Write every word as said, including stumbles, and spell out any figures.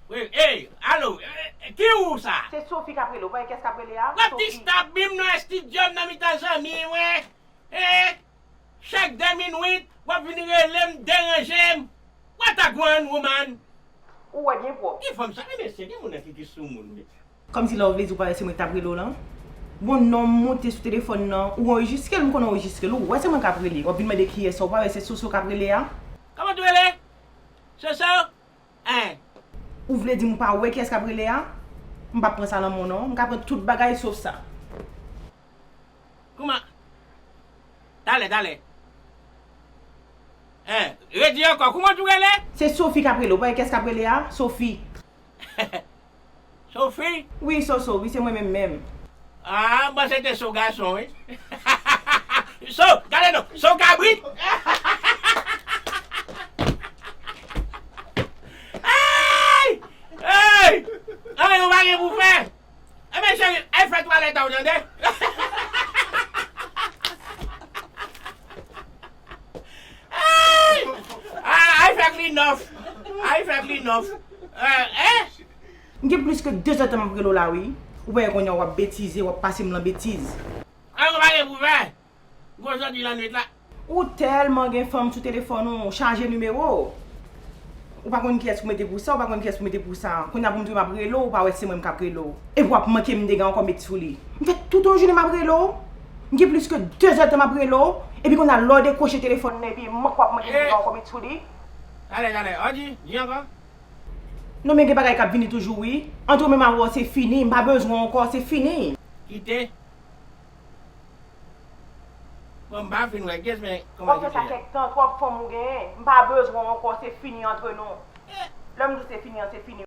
Wi, ey, alo, eh, eh, ki ou sa? Se Sophie k ap rele w. Pa gen kès k ap rele a? W ap Sophie. Distab m nan estidyo m nan mitan zanmi mwen. Eh, chak de minit, w ap vin rele m, deranje m. What a gwaan, woman? Ou wè byen pwòp. Ki fanm sa? Enben, se gen moun nan ki, ki sou moun, wi. Kòmsi la w vle di w pa wè se mwen ki t ap rele w lan? Bon, non, m monte sou telefòn nan, ou anrejistre l, m konn anrejistre l, ou wè se mwen k ap rele. W ap vin mande kiyès sa, ou pa wè se Soso k ap rele a? Kòman w rele? Soso? Hein. Ou vle di m pa wè kiyès k ap rele a? M p ap pran sa nan men w non. M ka pran tout bagay sof sa. Kouman? Talè, talè. Hein, redi ankò, kouman w rele? Se Sophie k ap rele w. Pa wè kiyès k ap rele a? Sophie. Sophie? Wi, Soso, wi, se mwen menm menm. Ah, m panse te so gason, wi. So, gade non, so kabrit. Hey! Hey! Anyen ou pa gen pou fè. Enben, cheri, al fè twalèt a w, tande? Hey! Ah, al fè klinòf. Al fè klinòf. Eh, eh? M gen plis ke de zè tan m ap rele w la, wi. Ou pa wè kounye a w ap betize, w ap pase m lan betiz. Ay, ou pa gen pou fè. Gwo jodi lannwit la. Ou tèlman gen fanm sou telefòn ou, ou chaje nimewo. Ou pa konn kiyès pou mete pou sa, ou pa konn kiyès pou mete pou sa. Kounye a pou m tounen m ap rele w, ou pa wè se mwen m k ap rele w. Epi w ap manke m dega ankò met sou li. M fè tout yon jounen m ap rele w. M gen plis ke de zè tan m ap rele w. Epi kounye a lè w dekwoche telefòn nan, epi mank w ap manke m dega ankò met sou li. Talè, talè. Odi, di ankò. Non, men gen bagay k ap vini toujou, wi. Antre w menm avè w, se fini. M pa bezwen w ankò, se fini. Kite. Bon, m pa fin wè, guess men kòman w ap fè sa kèk tan, twòp fanm ou genyen. M pa bezwen w ankò, se fini antre nou. Lè m di w se fini an, se fini.